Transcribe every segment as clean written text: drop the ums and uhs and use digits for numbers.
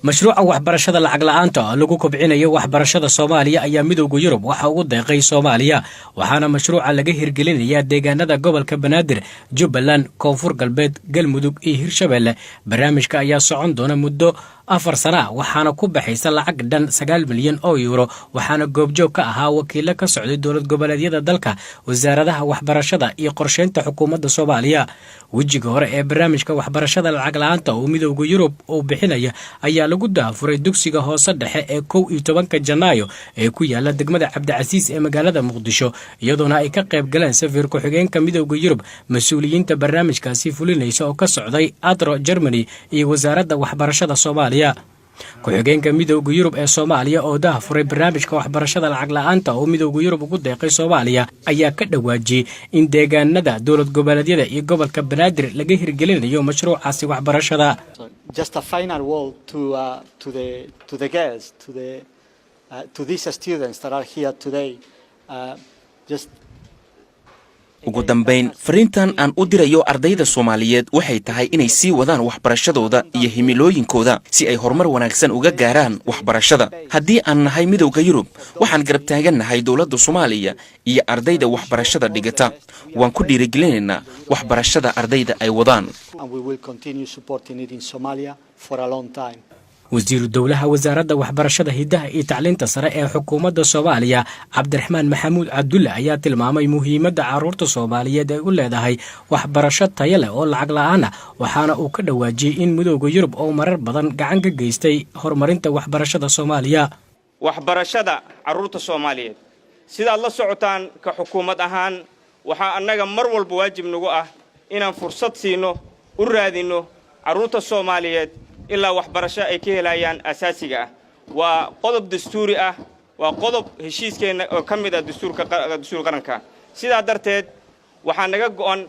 Mashruuca waxbarashada lacag la-aanta oo lagu kobcinayo waxbarashada Soomaaliya ayaa Midowda Yurub waxa ugu deeqay Soomaaliya, waxaana mashruuca laga hirgelinayaa deegaanada gobolka Banaadir, Jubbaland, Koonfur Galbeed, Galmudug iyo Hirshabeelle. Barnaamijka ayaa socon doona muddo 4 sana ah, waxaana ku baxaysa lacag dhan 9 milyan oo yuuro, waxaana goobjoog ka ahaa wakiilo ka socday dowlad goboleedyada dalka, wasaaradaha waxbarashada iyo qorsheynta xukuumadda Soomaaliya. Wejiga hore ee barnaamijka waxbarashada lacag la-aanta oo Midowda Yurub uu bixinaya ayaa lagu daafuray dugsiga hoose dhexe ee 11-ka Janaayo ee ku yaala degmada Cabdicasiis ee magaalada Muqdisho, iyadoona ay ka qayb galeen safiir ku-xigeenka Midowda Yurub, mas-uuliyiinta barnaamijkaasi fulinaysa oo ka socday ADRO Germany iyo Wasaaradda Waxbarashada Soomaaliya. Ku-xigeenka Midowda Yurub ee Soomaaliya oo daahfuray barnaamijka waxbarashada lacag la-aanta oo Midowda Yurub ugu deeqay Soomaaliya ayaa ka dhawaajiyey in deegaanada dowlad goboleedyada iyo gobolka Banaadir laga hirgelinayo mashruucaasi waxbarashada. Just a final word to the girls, to these students that are here today. Just Ugu dambayn, fariintan aan u dirayo ardayda Soomaaliyeed waxay tahay inay sii wadaan waxbarashadooda iyo himilooyinkooda si ay horumar wanaagsan uga gaaraan waxbarashada. Haddii aan nahay Midowda Yurub, waxaan garab taagannahay dowladda Soomaaliya iyo ardayda waxbarashada dhigata. Waan ku dhiirigelinaynaa waxbarashada ardayda ay wadaan. And we will continue supporting it in Somalia for a long time. Wasiiru dowlaha Wasaaradda Waxbarashada, Hiddaha iyo Tacliinta Sare ee xukuumadda Soomaaliya, Cabdiraxmaan Maxamuud Cabdulle, ayaa tilmaamay muhiimadda carruurta Soomaaliyeed ay u leedahay waxbarasho tayo leh oo lacag la-aan ah, waxaana uu ka dhawaajiyey in Midowda Yurub oo marar badan gacan ka geystay horumarinta waxbarashada Soomaaliya. Waxbarashada carruurta Soomaaliyeed, sidaad la socotaan, ka xukuumad ahaan waxaa annaga mar walba waajib nagu ah inaan fursad siinno, u raadinno carruurta Soomaaliyeed ilaa waxbarasho ay ka helayaan asaasiga ah. Waa qodob dastuuri ah, waa qodob heshiiskeenna oo ka mid ah dastuurka, dastuur qaranka. Sidaa darteed waxaa naga go'an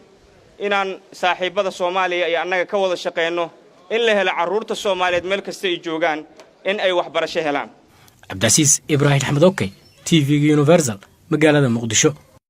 inaan saaxiibbada Soomaaliya iyo annaga ka wada shaqayno in la helo carruurta Soomaaliyeed meel kasta ay joogaan in ay waxbarasho helaan. Cabdicasiis Ibraahim Axmed, okay, TV-ga Universal, magaalada Muqdisho.